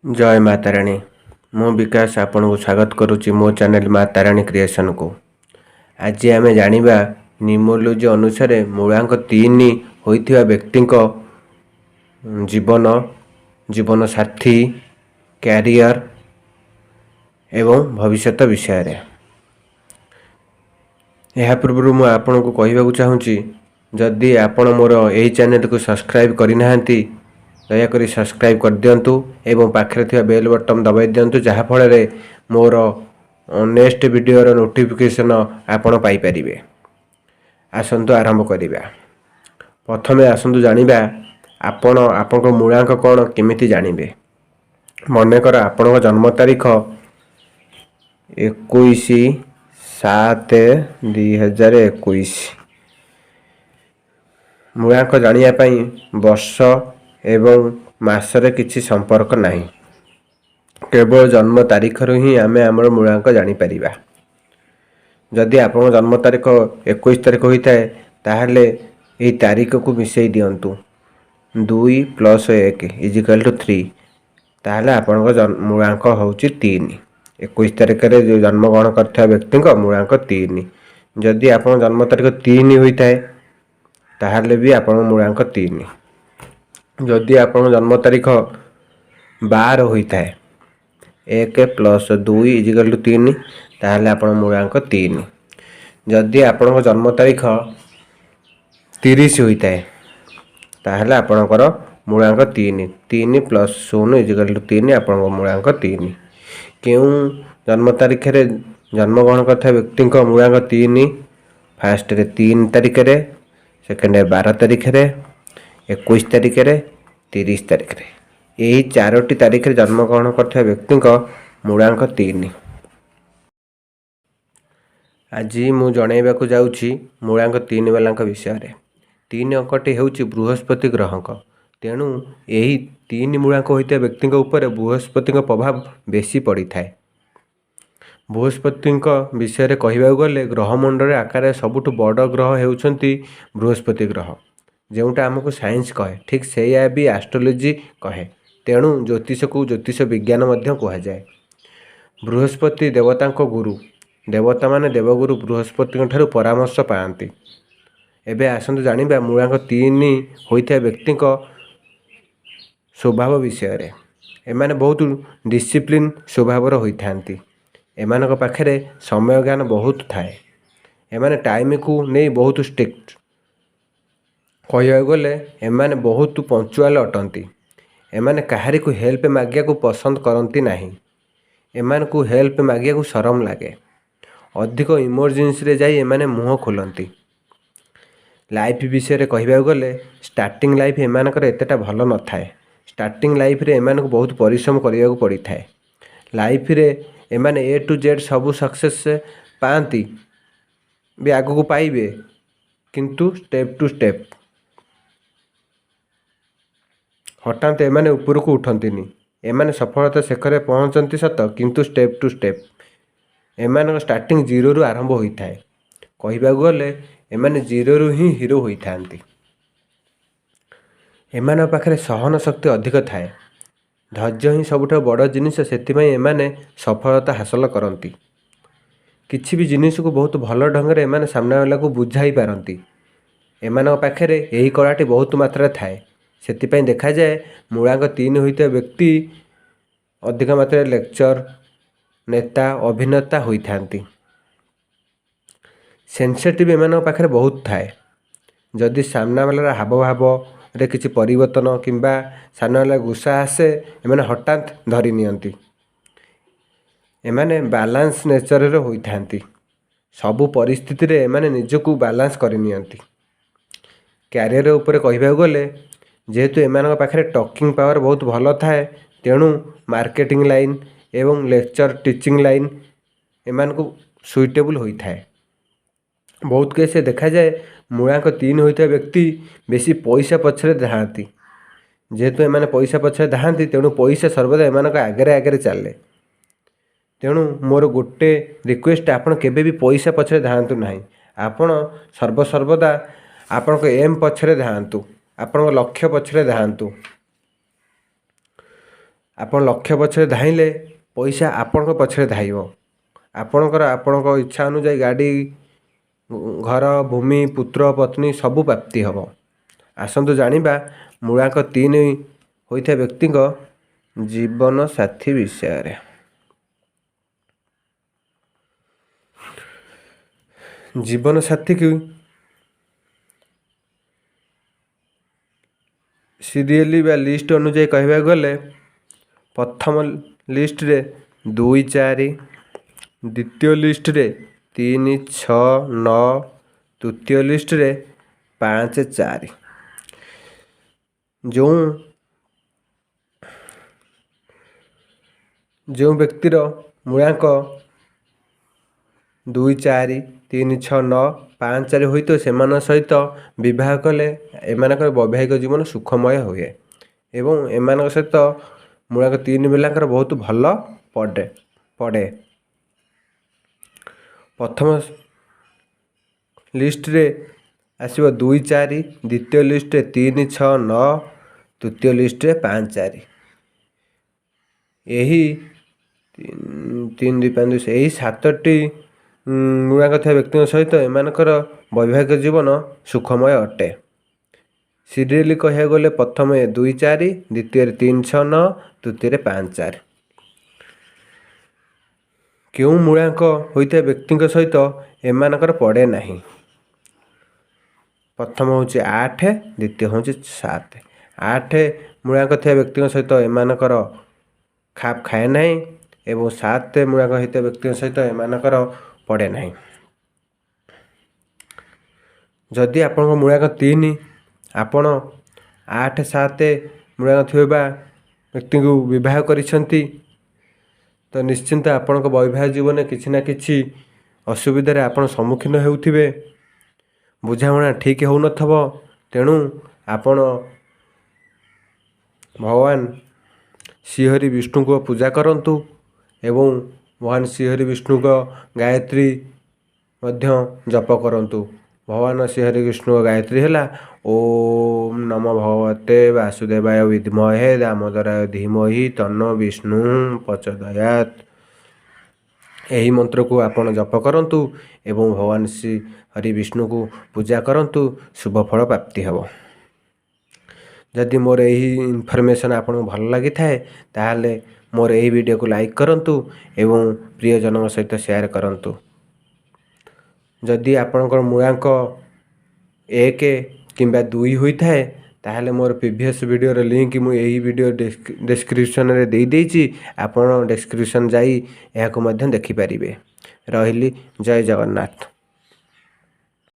ଜୟ ମା ତାରିଣୀ। ମୁଁ ବିକାଶ ଆପଣଙ୍କୁ ସ୍ୱାଗତ କରୁଛି ମୋ ଚ୍ୟାନେଲ ମା ତାରିଣୀ କ୍ରିଏସନକୁ। ଆଜି ଆମେ ଜାଣିବା ନ୍ୟୁମରୋଲୋଜି ଅନୁସାରେ ମୂଳାଙ୍କ 3 ହୋଇଥିବା ବ୍ୟକ୍ତିଙ୍କ ଜୀବନ, ଜୀବନସାଥୀ, କ୍ୟାରିୟର ଏବଂ ଭବିଷ୍ୟତ ବିଷୟରେ। ଏହା ପୂର୍ବରୁ ମୁଁ ଆପଣଙ୍କୁ କହିବାକୁ ଚାହୁଁଛି, ଯଦି ଆପଣ ମୋର ଏହି ଚ୍ୟାନେଲକୁ ସବସ୍କ୍ରାଇବ୍ କରିନାହାନ୍ତି, ଦୟାକରି ସବସ୍କ୍ରାଇବ୍ କରିଦିଅନ୍ତୁ ଏବଂ ପାଖରେ ଥିବା ବେଲ୍ ବଟନ୍ ଦବାଇ ଦିଅନ୍ତୁ, ଯାହାଫଳରେ ମୋର ନେକ୍ସଟ ଭିଡ଼ିଓର ନୋଟିଫିକେସନ୍ ଆପଣ ପାଇପାରିବେ। ଆସନ୍ତୁ ଆରମ୍ଭ କରିବା। ପ୍ରଥମେ ଆସନ୍ତୁ ଜାଣିବା, ଆପଣ ଆପଣଙ୍କ ମୂଳାଙ୍କ କ'ଣ କେମିତି ଜାଣିବେ। ମନେକର ଆପଣଙ୍କ ଜନ୍ମ ତାରିଖ 21/7/2021। ମୂଳାଙ୍କ ଜାଣିବା ପାଇଁ ବର୍ଷ ଏବଂ ମାସରେ କିଛି ସମ୍ପର୍କ ନାହିଁ। କେବଳ ଜନ୍ମ ତାରିଖରୁ ହିଁ ଆମେ ଆମର ମୂଳାଙ୍କ ଜାଣିପାରିବା। ଯଦି ଆପଣଙ୍କ ଜନ୍ମ ତାରିଖ 21 ତାରିଖ ହୋଇଥାଏ, ତାହେଲେ ଏହି ତାରିଖକୁ ମିଶାଇ ଦିଅନ୍ତୁ, 2 ପ୍ଲସ୍ 1 is equal two 3। ତାହେଲେ ଆପଣଙ୍କ ମୂଳାଙ୍କ ହେଉଛି 3। 21 ତାରିଖରେ ଯେଉଁ ଜନ୍ମଗ୍ରହଣ କରିଥିବା ବ୍ୟକ୍ତିଙ୍କ ମୂଳାଙ୍କ 3। ଯଦି ଆପଣଙ୍କ ଜନ୍ମ ତାରିଖ 3 ହୋଇଥାଏ, ତାହେଲେ ବି ଆପଣଙ୍କ ମୂଳାଙ୍କ 3। ଯଦି ଆପଣଙ୍କ ଜନ୍ମ ତାରିଖ 12 ହୋଇଥାଏ, 1 ପ୍ଲସ୍ 2 is equal two 3, ତାହେଲେ ଆପଣ ମୂଳାଙ୍କ 3। ଯଦି ଆପଣଙ୍କ ଜନ୍ମ ତାରିଖ 30 ହୋଇଥାଏ, ତାହେଲେ ଆପଣଙ୍କର ମୂଳାଙ୍କ 3। 3 ପ୍ଲସ୍ 0 is equal two 3, ଆପଣଙ୍କ ମୂଳାଙ୍କ 3। କେଉଁ ଜନ୍ମ ତାରିଖରେ ଜନ୍ମଗ୍ରହଣ କରିଥିବା ବ୍ୟକ୍ତିଙ୍କ ମୂଳାଙ୍କ 3? ଫାଷ୍ଟରେ 3 ତାରିଖରେ, ସେକେଣ୍ଡରେ 12 ତାରିଖରେ, 21 ତାରିଖରେ, 30 ତାରିଖରେ। ଏହି ଚାରୋଟି ତାରିଖରେ ଜନ୍ମଗ୍ରହଣ କରିଥିବା ବ୍ୟକ୍ତିଙ୍କ ମୂଳାଙ୍କ 3। ଆଜି ମୁଁ ଜଣାଇବାକୁ ଯାଉଛି ମୂଳାଙ୍କ 3 ବାଲାଙ୍କ ବିଷୟରେ। 3 ଅଙ୍କଟି ହେଉଛି ବୃହସ୍ପତି ଗ୍ରହଙ୍କ। ତେଣୁ ଏହି 3 ମୂଳାଙ୍କ ହୋଇଥିବା ବ୍ୟକ୍ତିଙ୍କ ଉପରେ ବୃହସ୍ପତିଙ୍କ ପ୍ରଭାବ ବେଶୀ ପଡ଼ିଥାଏ। ବୃହସ୍ପତିଙ୍କ ବିଷୟରେ କହିବାକୁ ଗଲେ, ଗ୍ରହମଣ୍ଡଳରେ ଆକାରରେ ସବୁଠୁ ବଡ଼ ଗ୍ରହ ହେଉଛନ୍ତି ବୃହସ୍ପତି ଗ୍ରହ। ଯେଉଁଟା ଆମକୁ ସାଇନ୍ସ କହେ, ଠିକ୍ ସେଇଆ ବି ଆଷ୍ଟ୍ରୋଲୋଜି କହେ। ତେଣୁ ଜ୍ୟୋତିଷକୁ ଜ୍ୟୋତିଷ ବିଜ୍ଞାନ ମଧ୍ୟ କୁହାଯାଏ। ବୃହସ୍ପତି ଦେବତାଙ୍କ ଗୁରୁ। ଦେବତାମାନେ ଦେବଗୁରୁ ବୃହସ୍ପତିଙ୍କ ଠାରୁ ପରାମର୍ଶ ପାଆନ୍ତି। ଏବେ ଆସନ୍ତୁ ଜାଣିବା ମୂଳାଙ୍କ 3 ହୋଇଥିବା ବ୍ୟକ୍ତିଙ୍କ ସ୍ୱଭାବ ବିଷୟରେ। ଏମାନେ ବହୁତ ଡିସିପ୍ଲିନ୍ ସ୍ୱଭାବର ହୋଇଥାନ୍ତି। ଏମାନଙ୍କ ପାଖରେ ସମୟ ଜ୍ଞାନ ବହୁତ ଥାଏ। ଏମାନେ ଟାଇମକୁ ନେଇ ବହୁତ ଷ୍ଟ୍ରିକ୍ଟ। କହିବାକୁ ଗଲେ ଏମାନେ ବହୁତ ପଞ୍ଚୁଆଲ ଅଟନ୍ତି। ଏମାନେ କାହାରିକୁ ହେଲ୍ପ ମାଗିବାକୁ ପସନ୍ଦ କରନ୍ତି ନାହିଁ। ଏମାନଙ୍କୁ ହେଲ୍ପ ମାଗିବାକୁ ସରମ ଲାଗେ। ଅଧିକ ଇମର୍ଜେନ୍ସିରେ ଯାଇ ଏମାନେ ମୁହଁ ଖୋଲନ୍ତି। ଲାଇଫ୍ ବିଷୟରେ କହିବାକୁ ଗଲେ, ଷ୍ଟାର୍ଟିଂ ଲାଇଫ୍ ଏମାନଙ୍କର ଏତେଟା ଭଲ ନଥାଏ। ଷ୍ଟାର୍ଟିଂ ଲାଇଫ୍ରେ ଏମାନଙ୍କୁ ବହୁତ ପରିଶ୍ରମ କରିବାକୁ ପଡ଼ିଥାଏ। ଲାଇଫ୍ରେ ଏମାନେ ଏ ଟୁ ଜେଡ଼୍ ସବୁ ସକ୍ସେସ୍ ପାଆନ୍ତି ବି, ଆଗକୁ ପାଇବେ, କିନ୍ତୁ ଷ୍ଟେପ୍ ଟୁ ଷ୍ଟେପ୍। ହଠାତ୍ ଏମାନେ ଉପରକୁ ଉଠନ୍ତିନି। ଏମାନେ ସଫଳତା ଶିଖରରେ ପହଞ୍ଚନ୍ତି ସତ, କିନ୍ତୁ ଷ୍ଟେପ୍ ଟୁ ଷ୍ଟେପ୍। ଏମାନଙ୍କ ଷ୍ଟାର୍ଟିଂ ଜିରୋରୁ ଆରମ୍ଭ ହୋଇଥାଏ। କହିବାକୁ ଗଲେ ଏମାନେ ଜିରୋରୁ ହିଁ ହିରୋ ହୋଇଥାନ୍ତି। ଏମାନଙ୍କ ପାଖରେ ସହନ ଶକ୍ତି ଅଧିକ ଥାଏ। ଧୈର୍ଯ୍ୟ ହିଁ ସବୁଠାରୁ ବଡ଼ ଜିନିଷ। ସେଥିପାଇଁ ଏମାନେ ସଫଳତା ହାସଲ କରନ୍ତି। କିଛି ବି ଜିନିଷକୁ ବହୁତ ଭଲ ଢଙ୍ଗରେ ଏମାନେ ସାମ୍ନାବାଲାକୁ ବୁଝାଇ ପାରନ୍ତି। ଏମାନଙ୍କ ପାଖରେ ଏହି କଳାଟି ବହୁତ ମାତ୍ରାରେ ଥାଏ। ସେଥିପାଇଁ ଦେଖାଯାଏ, ମୂଳାଙ୍କ 3 ହୋଇଥିବା ବ୍ୟକ୍ତି ଅଧିକ ମାତ୍ରାରେ ଲେକ୍ଚର, ନେତା, ଅଭିନେତା ହୋଇଥାନ୍ତି। ସେନ୍ସିଟିଭ୍ ଏମାନଙ୍କ ପାଖରେ ବହୁତ ଥାଏ। ଯଦି ସାମ୍ନାବାଲାର ହାବଭାବରେ କିଛି ପରିବର୍ତ୍ତନ କିମ୍ବା ସାମ୍ନାବାଲା ଗୁସ୍ସା ଆସେ, ଏମାନେ ହଠାତ୍ ଧରି ନିଅନ୍ତି। ଏମାନେ ବାଲାନ୍ସ ନେଚରର ହୋଇଥାନ୍ତି। ସବୁ ପରିସ୍ଥିତିରେ ଏମାନେ ନିଜକୁ ବାଲାନ୍ସ କରିନିଅନ୍ତି। କ୍ୟାରିୟର ଉପରେ କହିବାକୁ ଗଲେ, ଯେହେତୁ ଏମାନଙ୍କ ପାଖରେ ଟକିଂ ପାୱାର ବହୁତ ଭଲ ଥାଏ, ତେଣୁ ମାର୍କେଟିଂ ଲାଇନ୍ ଏବଂ ଲେକ୍ଚର, ଟିଚିଂ ଲାଇନ୍ ଏମାନଙ୍କୁ ସୁଇଟେବୁଲ୍ ହୋଇଥାଏ। ବହୁତ କେସ୍ ଦେଖାଯାଏ, ମୂଳାଙ୍କ 3 ହୋଇଥିବା ବ୍ୟକ୍ତି ବେଶୀ ପଇସା ପଛରେ ଧାଆନ୍ତି। ଯେହେତୁ ଏମାନେ ପଇସା ପଛରେ ଧାଆନ୍ତି, ତେଣୁ ପଇସା ସର୍ବଦା ଏମାନଙ୍କ ଆଗରେ ଆଗରେ ଚାଲେ। ତେଣୁ ମୋର ଗୋଟେ ରିକ୍ୱେଷ୍ଟ, ଆପଣ କେବେ ବି ପଇସା ପଛରେ ଧାଆନ୍ତୁ ନାହିଁ। ଆପଣ ସର୍ବସର୍ବଦା ଆପଣଙ୍କ ଏମ୍ ପଛରେ ଧାଆନ୍ତୁ, ଆପଣଙ୍କ ଲକ୍ଷ୍ୟ ପଛରେ ଧାଆନ୍ତୁ। ଆପଣ ଲକ୍ଷ୍ୟ ପଛରେ ଧାଇଁଲେ ପଇସା ଆପଣଙ୍କ ପଛରେ ଧାଇଁବ। ଆପଣଙ୍କର ଆପଣଙ୍କ ଇଚ୍ଛା ଅନୁଯାୟୀ ଗାଡ଼ି, ଘର, ଭୂମି, ପୁତ୍ର, ପତ୍ନୀ ସବୁ ପ୍ରାପ୍ତି ହେବ। ଆସନ୍ତୁ ଜାଣିବା ମୂଳାଙ୍କ 3 ହୋଇଥିବା ବ୍ୟକ୍ତିଙ୍କ ଜୀବନସାଥୀ ବିଷୟରେ। ଜୀବନସାଥୀକୁ ସିରିଏଲି ବା ଲିଷ୍ଟ ଅନୁଯାୟୀ କହିବାକୁ ଗଲେ ପ୍ରଥମ ଲିଷ୍ଟରେ 2 4, ଦ୍ୱିତୀୟ ଲିଷ୍ଟରେ 3 6 9, ତୃତୀୟ ଲିଷ୍ଟରେ 5 4। ଯେଉଁ ଯେଉଁ ବ୍ୟକ୍ତିର ମୂଳାଙ୍କ 2 4 3 6 9 5 4 ହୋଇଥିବ, ସେମାନଙ୍କ ସହିତ ବିବାହ କଲେ ଏମାନଙ୍କର ବୈବାହିକ ଜୀବନ ସୁଖମୟ ହୁଏ ଏବଂ ଏମାନଙ୍କ ସହିତ ମୂଳାଙ୍କ 3 ପିଲାଙ୍କର ବହୁତ ଭଲ ପଡ଼େ। ପ୍ରଥମ ଲିଷ୍ଟରେ ଆସିବ 2 4, ଦ୍ୱିତୀୟ ଲିଷ୍ଟରେ 3 6 9, ତୃତୀୟ ଲିଷ୍ଟରେ 5 4। ଏହି 3 2 5 2, ଏହି 7ଟି ମୂଳାଙ୍କ ଥିବା ବ୍ୟକ୍ତିଙ୍କ ସହିତ ଏମାନଙ୍କର ବୈବାହିକ ଜୀବନ ସୁଖମୟ ଅଟେ। ସିରିଏଲି କହିବାକୁ ଗଲେ ପ୍ରଥମେ 2 4, ଦ୍ୱିତୀୟରେ 3 6 9, ତୃତୀୟରେ 5 4। କେଉଁ ମୂଳାଙ୍କ ହୋଇଥିବା ବ୍ୟକ୍ତିଙ୍କ ସହିତ ଏମାନଙ୍କର ପଡ଼େ ନାହିଁ? ପ୍ରଥମ ହେଉଛି 8, ଦ୍ୱିତୀୟ ହେଉଛି 7। 8 ମୂଳାଙ୍କ ଥିବା ବ୍ୟକ୍ତିଙ୍କ ସହିତ ଏମାନଙ୍କର ଖାପ ଖାଏ ନାହିଁ ଏବଂ 7 ମୂଳାଙ୍କ ହୋଇଥିବା ବ୍ୟକ୍ତିଙ୍କ ସହିତ ଏମାନଙ୍କର ପଡ଼େ ନାହିଁ। ଯଦି ଆପଣଙ୍କ ମୂଳାଙ୍କ 3, ଆପଣ 8 7 ମୂଳାଙ୍କ ଥିବା ବ୍ୟକ୍ତିଙ୍କୁ ବିବାହ କରିଛନ୍ତି, ତ ନିଶ୍ଚିନ୍ତ ଆପଣଙ୍କ ବୈବାହିକ ଜୀବନରେ କିଛି ନା କିଛି ଅସୁବିଧାରେ ଆପଣ ସମ୍ମୁଖୀନ ହେଉଥିବେ, ବୁଝାମଣା ଠିକ୍ ହେଉନଥିବ। ତେଣୁ ଆପଣ ଭଗବାନ ଶ୍ରୀହରି ବିଷ୍ଣୁଙ୍କ ପୂଜା କରନ୍ତୁ ଏବଂ ଭଗବାନ ଶ୍ରୀହରି ବିଷ୍ଣୁଙ୍କ ଗାୟତ୍ରୀ ମଧ୍ୟ ଜପ କରନ୍ତୁ। ଭଗବାନ ଶ୍ରୀହରି ବିଷ୍ଣୁଙ୍କ ଗାୟତ୍ରୀ ହେଲା ଓମ୍ ନମୋ ଭଗବତେ ବାସୁଦେବାୟ ବିଦ୍ମହେ ଦାମୋଦରାୟ ଧୀମହି ତନ୍ନୋ ବିଷ୍ଣୁ ପ୍ରଚୋଦୟାତ୍। ଏହି ମନ୍ତ୍ରକୁ ଆପଣ ଜପ କରନ୍ତୁ ଏବଂ ଭଗବାନ ଶ୍ରୀ ହରି ବିଷ୍ଣୁଙ୍କୁ ପୂଜା କରନ୍ତୁ, ଶୁଭ ଫଳ ପ୍ରାପ୍ତି ହେବ। ଯଦି ମୋର ଏହି ଇନଫର୍ମେସନ୍ ଆପଣଙ୍କୁ ଭଲ ଲାଗିଥାଏ, ତାହେଲେ ମୋର ଏହି ଭିଡ଼ିଓକୁ ଲାଇକ୍ କରନ୍ତୁ ଏବଂ ପ୍ରିୟଜନଙ୍କ ସହିତ ସେୟାର କରନ୍ତୁ। ଯଦି ଆପଣଙ୍କର ମୂଳାଙ୍କ 1 କିମ୍ବା 2 ହୋଇଥାଏ, ତାହେଲେ ମୋର ପ୍ରିଭିୟସ୍ ଭିଡ଼ିଓର ଲିଙ୍କ୍ ମୁଁ ଏହି ଭିଡ଼ିଓ ଡେସ୍କ୍ରିପସନ୍ରେ ଦେଇଦେଇଛି। ଆପଣ ଡେସ୍କ୍ରିପସନ୍ ଯାଇ ଏହାକୁ ମଧ୍ୟ ଦେଖିପାରିବେ। ରହିଲି, ଜୟ ଜଗନ୍ନାଥ।